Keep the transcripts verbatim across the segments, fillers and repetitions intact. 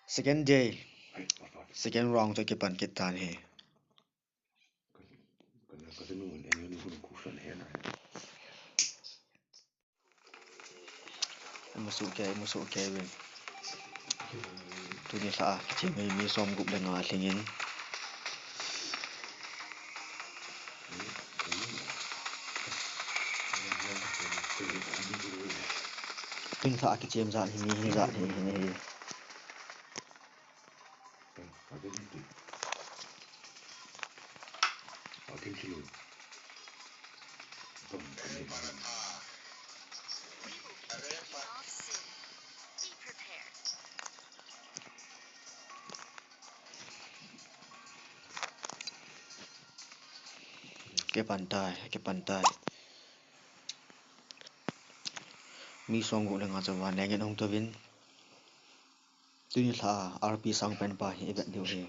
Second day, second round chu kipan kit tan ahi. Imu soh kei, imu soh kei uvin. Tuni lha a kichem hi mi som gup le nga alhingin. Tuni lha a kichem jat hi mi hi jat hi, hi, hi. Kipan tai, kipan tai. Mi som gup le nga chu vanleng in ahung touvin. Tuni lha a R P sang pen pa hi i vet diu ahi.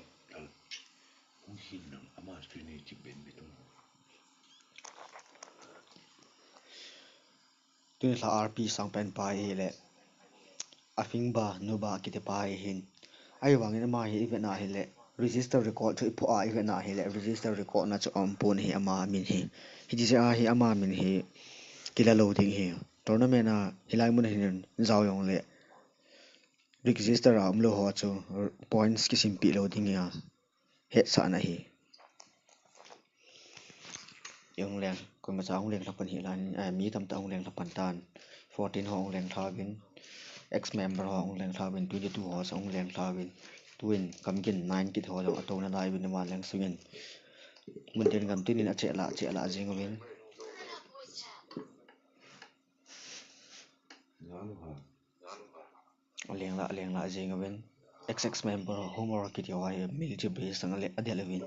Tuni lha R P sang pen pa hi le Afingba Nuba kiti pa hi hin. Ahivangin ama hi i vetna hi le register record chu i phoh a i vetna hi le register record na chu aum pon ahi ama min hi. Hiti jeh a hi ama min hi kila lou ding ahi. Tournament a hilai mun a hin jao jong le register a um lou ho chu points kisim peh lou ding ahi a. Hetsahna ahi. I hung leng, koimacha hung leng lha pan hih lan, eh, mi tamtah hung leng lha pan tan. Fourteen ho hung leng lha uvin, ex member ho hung leng lha uvin, twenty two ho sa hung leng lha uvin. Tuin Kamgin nine kiti ho jong atouna lai uvin vanleng sungin. Muntin Gamtin in acheh lah, acheh lah jing uvin. Aleng lah, aleng lah jing uvin. Ex ex member ho, Homer kiti ho hi military base sang a le, adel uvin.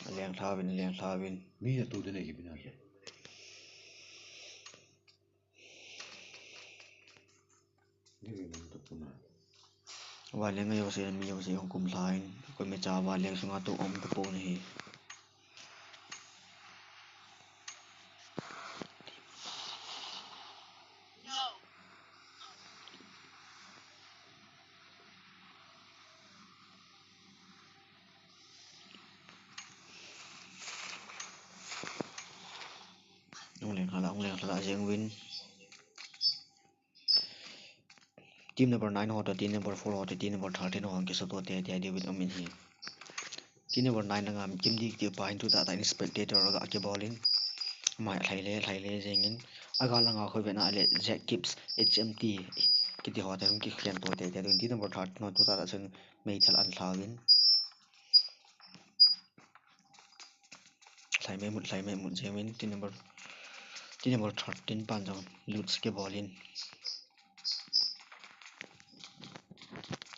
Aleng lha uvin, aleng lha uvin. Vanleng a jouse, mi jouse hung kum lha in, koimacha vanleng sunga tou um tapon ahi. Hung leng lha lah, hung leng lha lah jeng uvin. Team number nine ho toh, team number four ho toh, team number thirteen ho hung kisuto teitei diuvin um in ahi. Team number nine langa Kimdi kiti pa hin tutah tah in spectator aga kibol in. Ama hi lhai le, lhai le jeng in. Aga langa khu i vetna le Jack Gibbs, H M T kiti ho toh hung kikhen to teitei diuvin. Team number thirteen ho tutah tah chun meithal ana lha uvin. Lhai mei mut, lhai mei mut jeng uvin, team number, team number thirteen pan jong loot kibol in.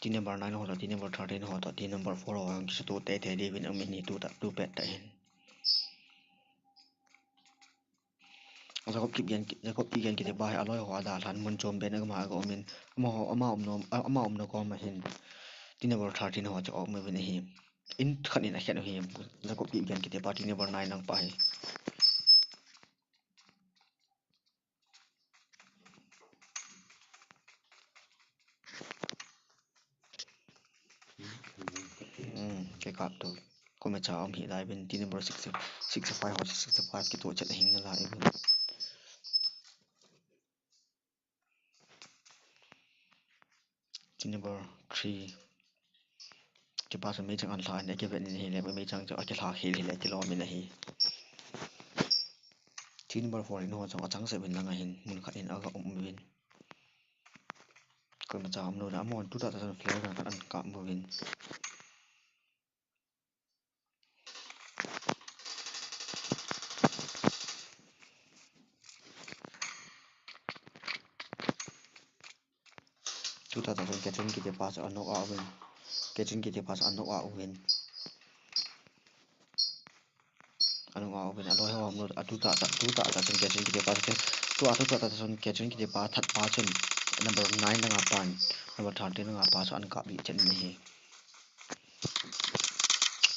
Team number nine ho toh, team number thirteen ho toh, team number four ho jong kisuto teitei diuvin um in ahi, tu ta, tu pet tah hin. Jacob Kipgen, Jacob Kipgen kiti pa hi aloi ho adalhan mun chom ben a gam a aga um in, amaho, ama umna, ama umna kom a hin team number thirteen ho chu aum uvin ahi. In khat in akhen u ahi, Jacob Kipgen kiti pa team number nine lang pa hi. Hmm, kikap to. Koimacha um hih lai uvin, team number six, sixty-five ho, sixty-five kitoh chet ahing nalai uvin. Team number three. Kiti pa chu meichang ana lha in, akivet in ahile, meichang chu akilha khel hile, akilom in ahi. Team number four in ho jong achang seh uvin langa hin, mun khat in aga um uvin. Koimacha umlou le, amahon tutah tah chun flare gun khat ana kap uvin. Tutah tah chun Catherine kiti pa chu a knock out uvin. Catherine kiti pa chu a knock out uvin. A knock out uvin, aloi ho umlou, a tutah tah, tutah tah chun Catherine kiti pa chu, tua tutah tah chun Catherine kiti pa that pa chun number nine langa pan, number thirteen langa pa chu ana kap lih chet in ahi.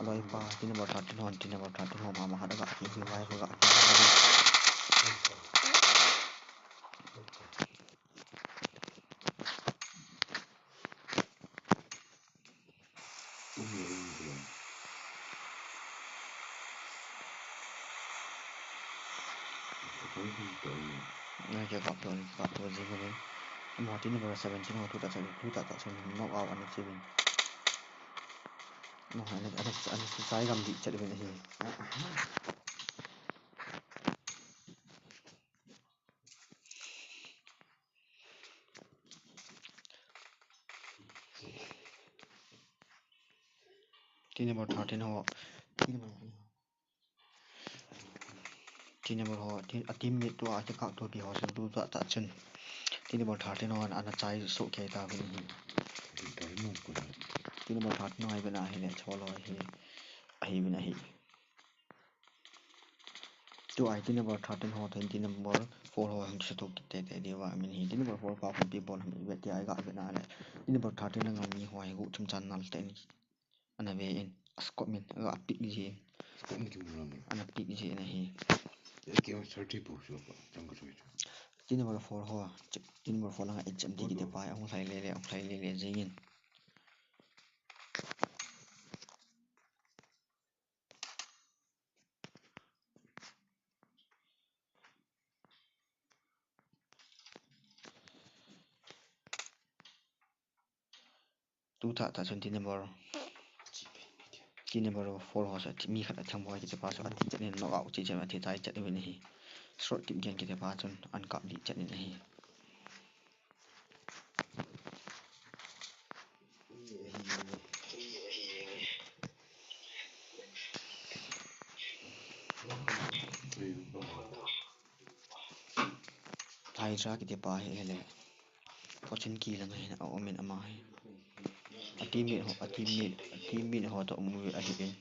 Aloi pa, team number thirteen hon, team number thirteen hon, mama hat aga, hi, hi, vai, aga, hi, Nai, kikap to, kikap to, jing uvin. Ama team number seventeen ho, tuta cha, tuta cha, knock out ana chi uvin. Ama, ana, ana, ana, chai gam di chat uvin ahi. Team number thirteen ho, team number, team number ho, team, a teammate tua, a kikap to pi ho, chun tuta cha chun. Team number thirteen ho, ana chai soh kei tauvin ahi. Team number thirteen ho, ahi uvin ahile, cholo ahi, ahi uvin ahi. Tua hi team number thirteen ho toh team number four ho hung kisuto kit teitei diu ahi. Team number four pa khun ipi bol ham ivet tia iga vet na le, team number thirteen langa mi ho hi guhthim chan nal tah in ana ve in, a scope min aga pick jin, ana pick jin ahi. Team number four ho, team number four langa H M T kiti pa hi ahung lhai lele, ahung lhai lele jingin. Tutah tah chun team number, team number four ho chu mi khat atheng boi kiti pa chu athi chet in, knock out chi chet in athi tai chet uvin ahi. Short kick gen kiti pa chun an kap dih chet in ahi. Hydra kiti pa hi ahile, Fortune key langa hin aumin ama hi. A teammate ho, a teammate, a teammate ho toh um ahi in.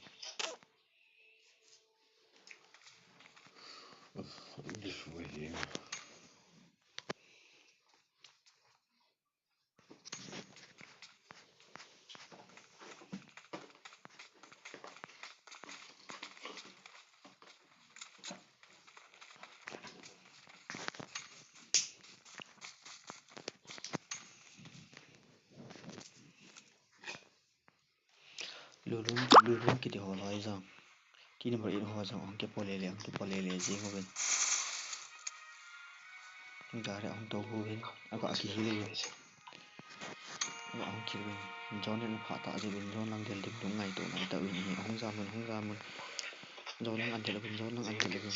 Lulun, Lulun kiti ho loi jong, team number eight ho jong ahung kipo lele, ahung kipo lele jing uvin. Gari ahung tou uvin, aga kihil uvin. Aga ahung kihil uvin. Zone in apha ta jeh uvin, zone lang del ding lungngaito nai tauvin ahi. Ahung jam un, ahung jam un. Zone lang an del uvin, zone lang an del uvin.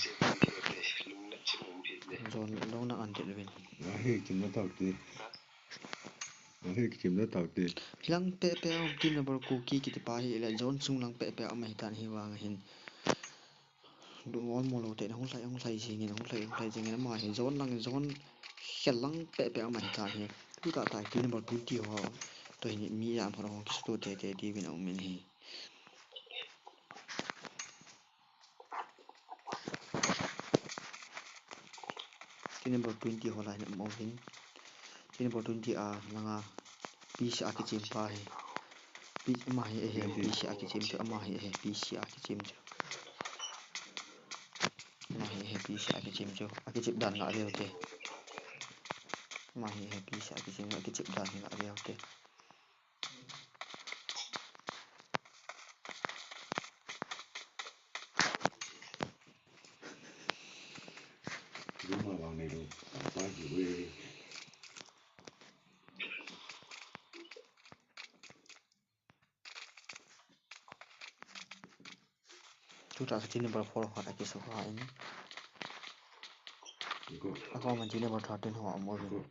Zone, zone lang an del uvin. Ahi, kin na tau ti. Ahi, kin na tau ti. Lang pehpeh a um team number Kuki kiti pa hi le zone sung lang pehpeh a um ahi tan ahi vang ahin. Dungol molo te, hung lhai, hung lhai jingin, hung lhai, hung lhai jingin, ama hi zone lang, zone khel lang pehpeh a um ahi tan ahi. Tutah tah team number twenty ho toh hin mi jat phat hung kisuto teitei diuvin aum in ahi. Team number twenty ho lai hin um uvin. Team number twenty a langa P C a kichem pa hi. P-, ama hi ahi, P C a kichem chu, ama hi ahi, P C a kichem chu. Ama hi ahi, P C a kichem chu. Akichep dan la veu te. Ama hi ahi, P C a kichem chu, akichep dan hi la veu te. Luma vang nei lou, pa ji we. Tutah team number four ho akisuha in. Ako. Ako man team number thirteen ho amu in. Ako.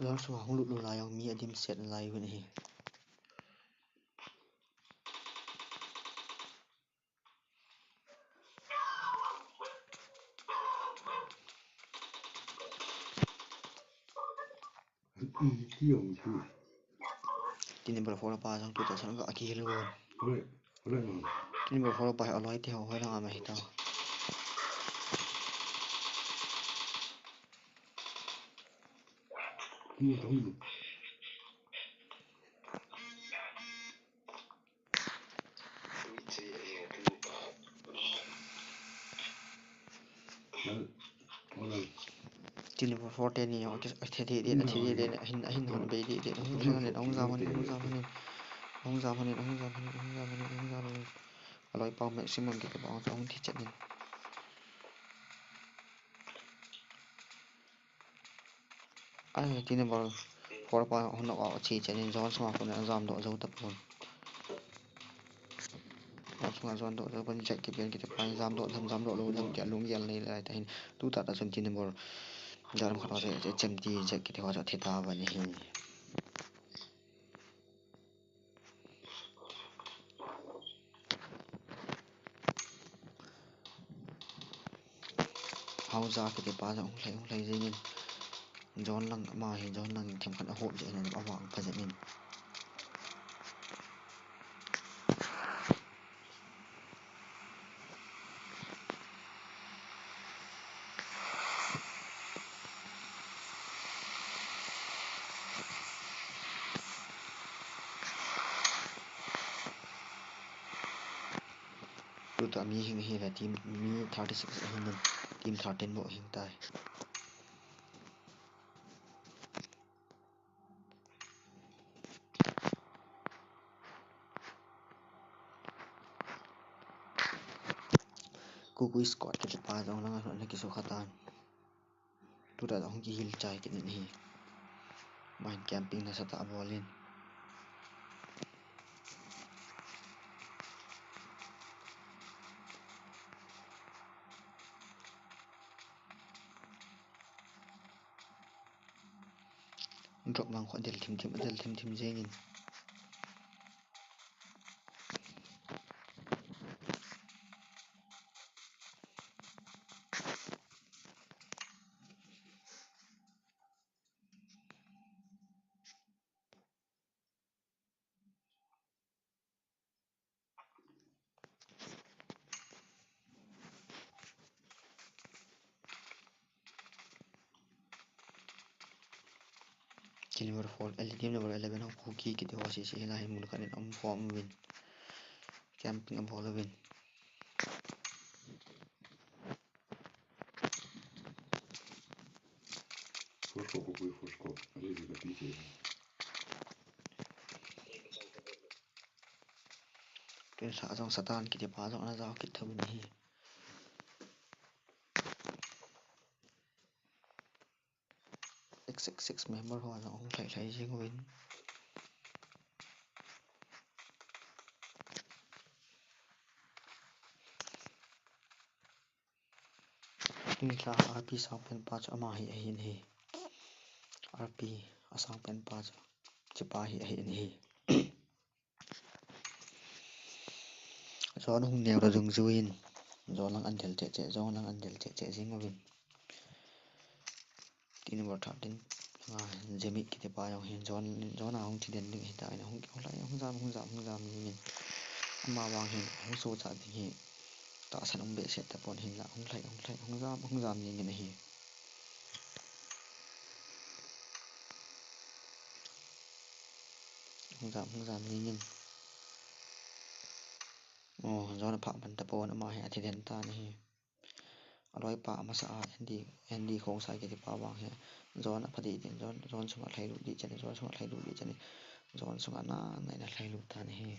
Zone sunga hung lut lou lai jong mi adim set lai uvin ahi. Team number four pa jong tutah san ga kihil uvin. Team number four pa hi aloi te ho hoilang ama hita. Team number four te ni jong athi deh deh, athi deh deh, ahin, ahin hon bei deh deh, ahung jam hon in, ahung jam hon in, ahung jam hon in. Aloi pau maximum kiti pa jong ahung thi chet in. Ai, team number four pa hung knock out achi chet in, zone sunga kon ajam doh jou tapon. Nga zon doh, zon jack kiti, kiti pa jam doh, jam, jam doh, lo jam, tia lung gel nei lai ta hin. Tu ta ta chun team number, jam khat ho se, se, chem ti jack kiti ho se, thi ta ba ni hi. Hausa kiti pa jong hung lhai, hung lhai jingin. John lang ama hi, John lang themkhat ahop jeh in, ama pha jeh in. Tuta mi hing hi la team mi thirty six ahin, team thirteen bou hing tai. Kukui squad kiti pa jong langa lhon na kisukha tan. Tuta hung kihil chai kit in ahi. Mahin camping nasatah a bol in. Drop vang khu adel thim thim, adel thim thim jengin. Team number four, ele-, team number eleven ho Kuki kiti ho sese hilai mun khat in um khom uvin. Camping abol uvin. First scope, Kuki first scope. Are you the P K? Ken sa jong Satan kiti pa jong ana jao kit thou in ahi. Six six six member ho jong hung lhai lhai jing uvin. Tuni lha R P sang pen pa chu ama hi ahin hi. R P asang pen pa chu hichepa hi ahin hi. Zone hung neo ra dungjuiyin, zone lang an del cheh cheh, zone lang an del cheh cheh jing uvin. Team number thirteen langa Jemit kiti pa jong hin zone, zone a hung thi den ding ahitan, hung, hung lhai, hung jam, hung jam, hung jam jingin. Ama vang hin hung sohcha ding hi tahsan um behseh tapon hinla, hung lhai, hung lhai, hung jam, hung jam jingin ahi. Hung jam, hung jam jingin. Oh, zone aphah man tapon, ama hi athi den tan ahi. Aloipa amasa a Andy, Andy Khongsai kiti pa vang hi zone apha ding tin, zone, zone sunga lhailut ding chan, zone sunga lhailut ding chan, zone sunga nana lhailut tan ahi.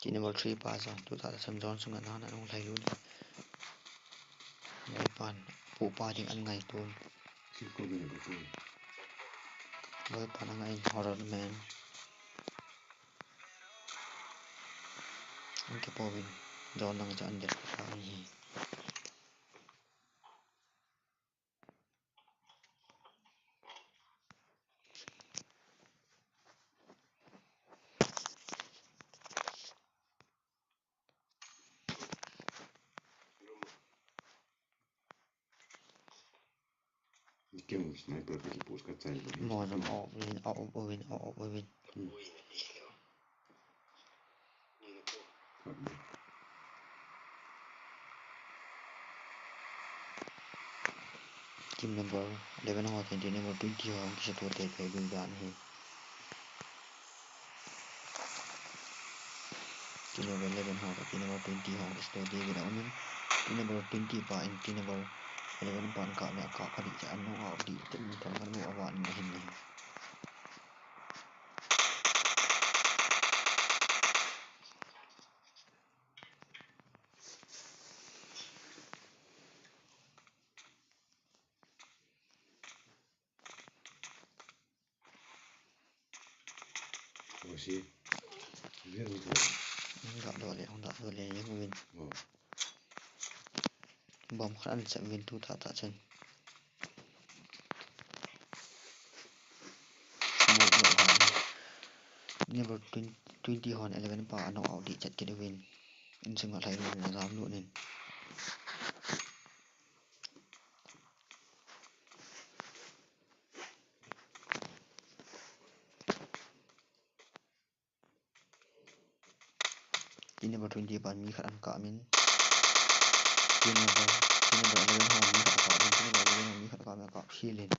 Team number three pa chu, tuta ta sem zone sunga nana hung lhailut. Loipan, pupa ding an ngaiton. Loipan angaiyin horror man. An kipouvin, zone lang chu an del ta ahi. Ken sniper ka kipost ka chai lo. Mo jong off uvin, off uvin, off uvin. Hmm. Team number eleven ho team number twenty ho kisa to te te gu dan hi. Team number eleven ho team number twenty ho kisa to te gu dan. Team number twenty pa in team number eleven pa in ka ne ka pha di cha an no out di team number no awa ni hin ni. Ose. Vin tu. Hung da do le, hung da do le, yang vin. Oh. Bom khat an sep vin tu tha tha chen. Smoke lo ha. Number twenty hon eleven pa no out di chat kit vin. In sing lai na jam lu nin. Team number twenty pa mi khat an kap in. Team number, team number eleven ho mi khat kap in, team number eleven ho mi khat kap in, kap hilin.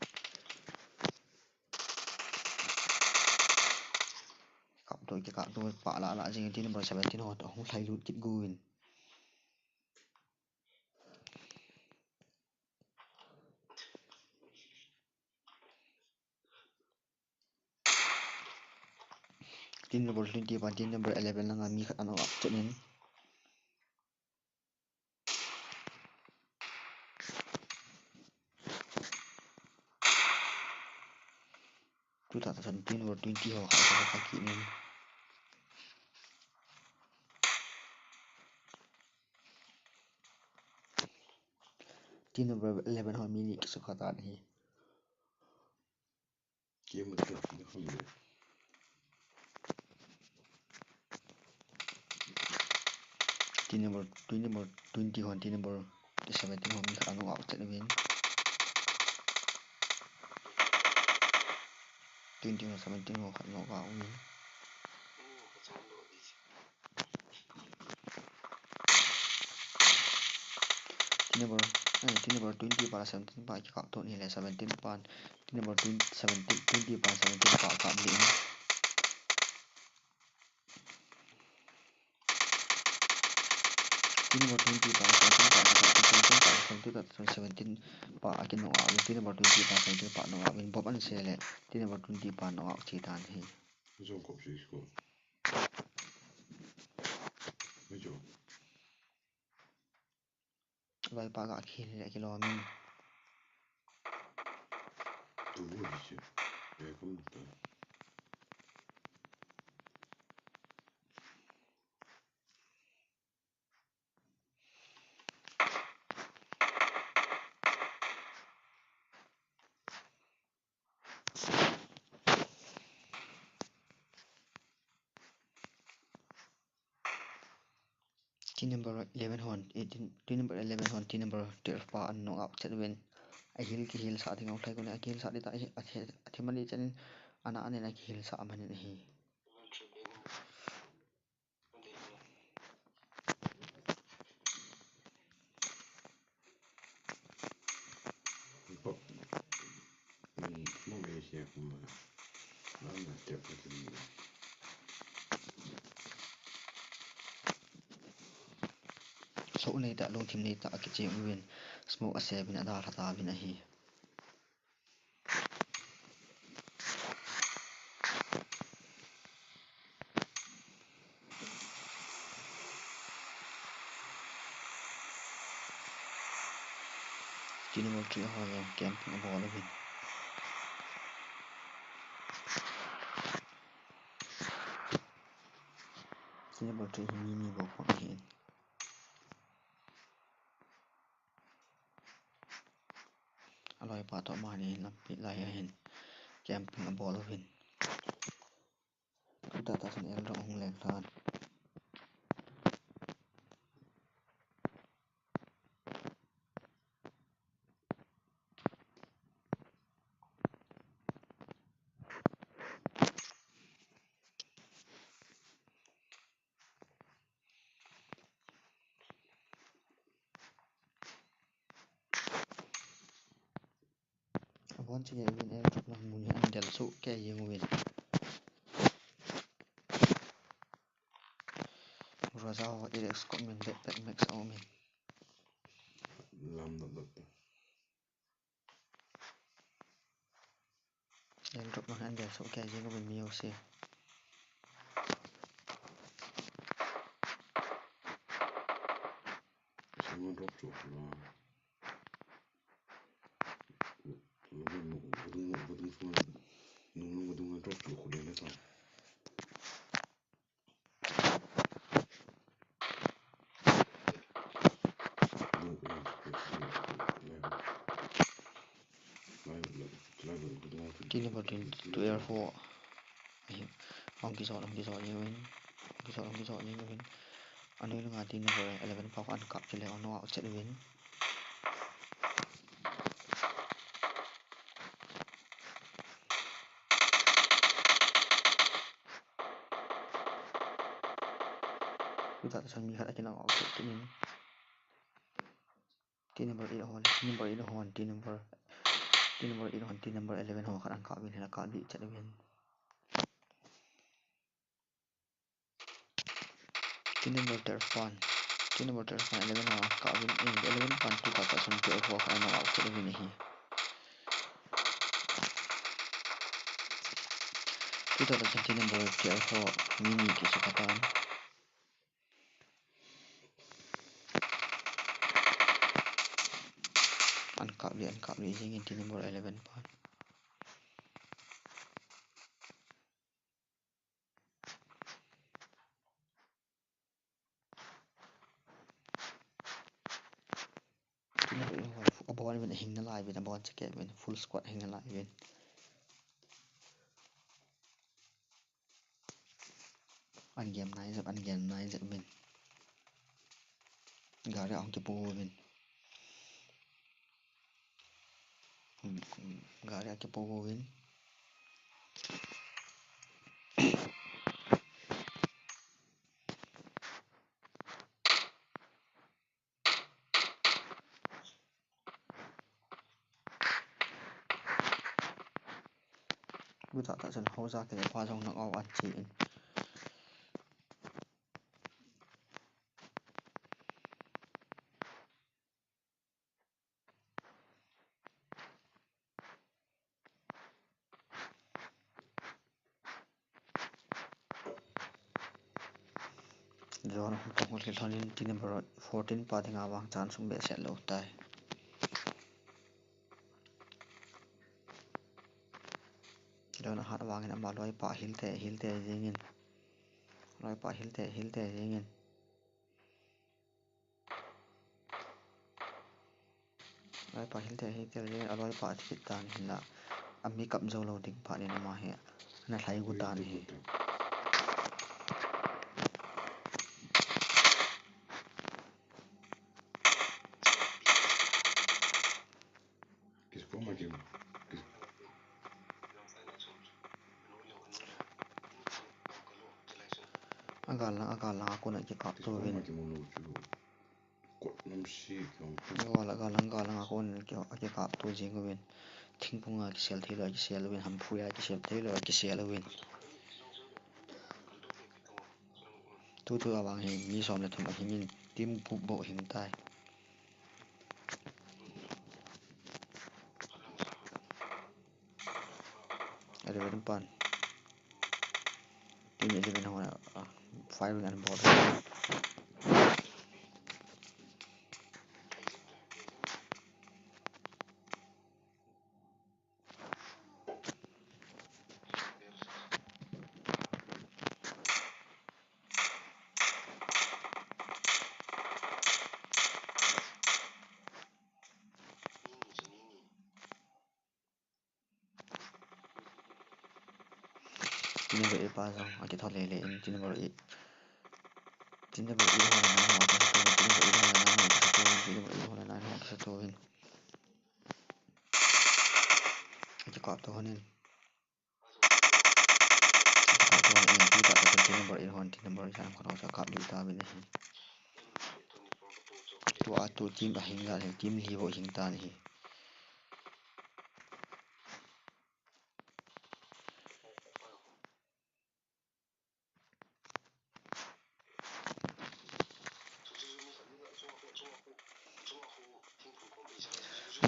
Kap to, kap to, pa la la jing, team number seventeen ho to hung lhai lut kit gu in. Team number twenty pa team number eleven langa mi khat an up chet in. Tu ta ta team number twenty ho khat khat khat kit in. Team number eleven ho mi ni kisukha tan ahi. Game mode kiti na hung le. Team number, team number twenty hon, team number seventeen hon mi khat an no out chet uvin. Twenty hon seventeen hon khat no out uvin. Team number, eh, team number twenty pa seventeen pa kikap to ni le seventeen pa, team number twenty, seventeen, twenty pa seventeen pa kap ni. Team number twenty pa seventeen pa kikap, seventeen pa, seventeen pa, seventeen pa aki no out, team number twenty pa seventeen pa no out, bomb an se le, team number twenty pa no out chi tan hi. Jong kop si ko. Mejo. Loipa ga khel le kilom in. Tu bu di che. E kum ta. Team number eleven hon, eighteen, team number eleven hon, team number twelve pa an no out chet uvin. A heal kihil sa ding a um lhai kon a kihil sa di ta, a thi, a thi mani chen in ana an in a kihil sa a man in ahi. Soh nei ta, lungthim nei ta, akicheng uvin, smoke asep in adalha tauvin ahi. Team number three ho jong camping abol uvin. Team number three hi mi ni bou khom ahin. Aloipa toh amani lampi lai ahin camping abol uvin. Tuta tahsan el rong hung leng tan. Once again, win airdrop lang mun hi an del soh kei jeng uvin. Groza ho eight X scope min, backpack max a um in. Lam dot dot. Airdrop lang an del soh kei jeng uvin mi jouse. Someone drop to floor. Team number twenty-two air four. Ahi, hung kijot, hung kijot jeng uvin. Hung kijot, hung kijot jeng uvin. Anoi langa team number eleven pa kho an kap chule, an knock out chet uvin. Tuta tahsan mi khat aki knock out chet kit in. Team number eight hon, team number eight hon, team number, team number eight hon, team number eleven ho khat an kap uvin, hila kap ding chet uvin. Team number twelve pan, team number twelve pan eleven ho kap uvin, eh, eleven pan tuta tahsan twelve ho khat an knock out chet uvin ahi. Tuta tahsan team number twelve ho mi ni kisukha tan. An kap le, an kap le jeng in team number eleven pan. Abon uvin, ahing nalai uvin, abon chakeh uvin, full squad ahing nalai uvin. An game nai jep, an game nai jep uvin. Gari a hung kipo uvin. Gari a kipo uvin. Tuta tahsan hausa kile pa jong knock out an che in. Zone hung tong hung lhilhon in team number fourteen pa dinga vang chance um behseh lou tai. Zone ahat vangin ama loipa hilte, hilte jengin. Loipa hilte, hilte jengin. Loipa hilte, hilte jengin, aloipa athi kit tan hinla. Ami kap jou lou ding phat in ama hi ana lhai gu tan ahi. Agal lang, agal lang a kon a kikap to uvin. Agal, agal lang, agal lang a kon a kikap to jing uvin. Thingphung a kisel thei lou a kisel uvin, hamphui a kisel thei lou a kisel uvin. Tutu a vang hi mi som le thum ahing in, team gup bou hing tai. Eleven pan. Team eleven ho, ah, firing and ball. Team number eight pa jong akithou lele in, team number eight. Team number eight ho le nine ho akithou, team number eight ho le nine ho akithou, team number eight ho le nine ho akithou in. Akikap to hon in. Akikap to hon in, tuta tahsan team number eight hon, team number eight hon kho sa kap ding ta uvin ahi. Tua tu team ahing dan hi, team li bou hing tan ahi.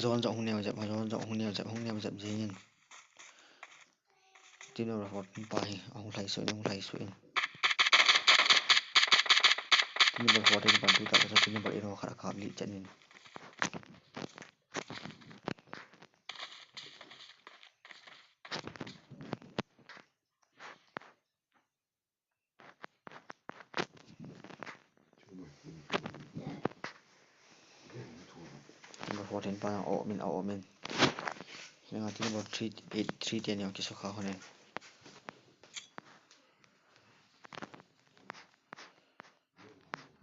Zone jong hung neo jep, zone jong hung neo jep, hung neo jep jingin. Team number fourteen pa hi ahung lhai suh in, ahung lhai suh in. Team number fourteen pan tu ta ka so team number eight ho khat akap lih chan in. Number fourteen pa jong a-om in, a-om in. Hinga team number three, eight, three te ni kisukha hon in.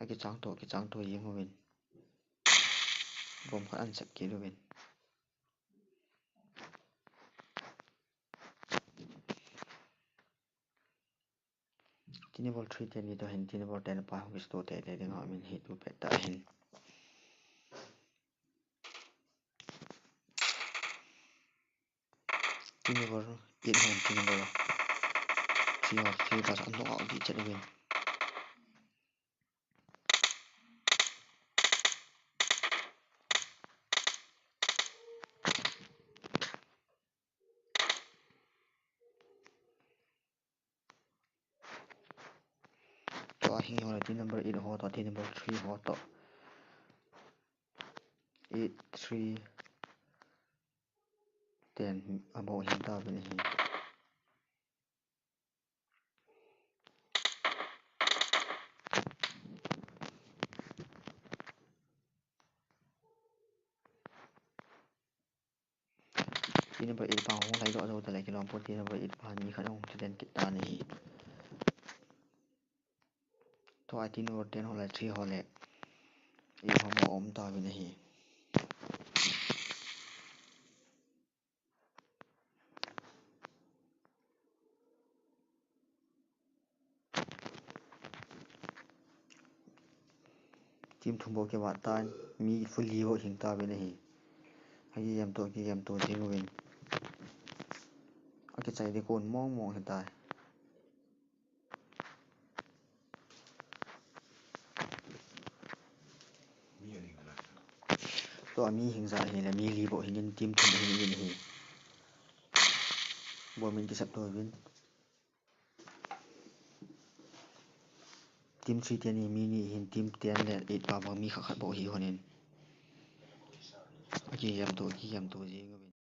Akichang to, kichang to jing uvin. Bomb khat an sep kit uvin. Team number three te ni to hin team number ten pa hung kisto te te ding a min hi tu pet ta hin. Team number eight hon team number three hon three pa sa an dong a di chet uvin. Tua hi ho le team number eight ho to, team number three ho to. Eight, three, ten abou hin ta uvin ahi. Team number eight pa hung lhai doh jou ta le kilom pon, team number eight pa ni khat hung thiden kit ta ni hi. Tua team number ten ho le three ho le eight ho ma um ta uvin ahi. Team thum bou kivat tan, mi full li bou hing ta uvin ahi. Akigem to, akigem to jing uvin. Akichai di kon mong mong hitai. Tua mi hing ja hi le mi li bou hing in team thum hing in ahi. Bomb in kisep to uvin. Team three te ni mi ni hin team ten le eight pa bang mi khat khat bou hi hon in. Akigem to, akigem to jing uvin.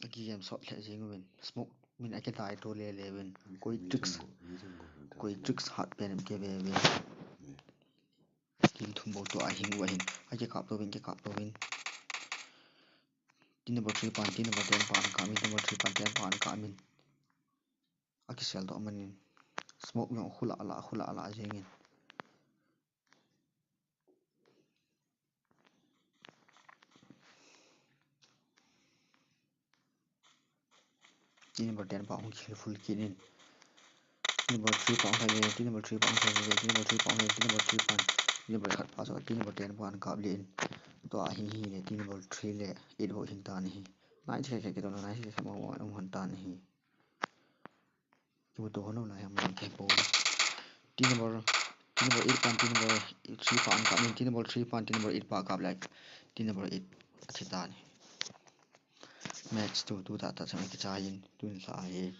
Akigem sot lheh jing uvin. Smoke min akidai to le le uvin. Koi tricks, koi tricks hat pen em ke ve uvin. Team thum bou tua hing u ahin. Akikap to uvin, kikap to uvin. Team number three pan, team number ten pan kap in, team number three pan ten pan kap in. Akisel doh man in. Smoke jong khu lah lah, khu lah lah jing in. Team number ten pa hung kill full kit in. Team number three pa hung lhai ve, team number three pa hung lhai ve, team number three pa hung lhai ve, team number three pa, team number khat pa so, team number ten pa an kap lih in. Tua hi hi le, team number three le eight ho hin ta ni hi. Nine khe khe kidon, nine khe khe mo mo hon ta ni hi. Kimu to hon lo la, hia mo khe po. Team number, team number eight pan, team number three pa an kap in, team number three pan, team number eight pa kap le, team number eight athi ta ni. Match tu, tu ta ta chang kichai in, tun sa hi.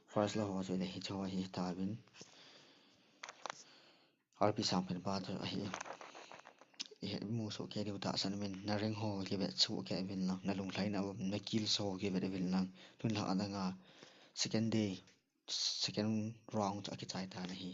First la ho so le hi cho hi ta uvin. R P sang pen pa tu ahi. Ihet mu so ke diu ta san uvin, na rank ho kivet so ke uvin lang, na lunglhai na um, na kill so kivet uvin lang. Tun la adang a second day, second round chu akichai ta na hi.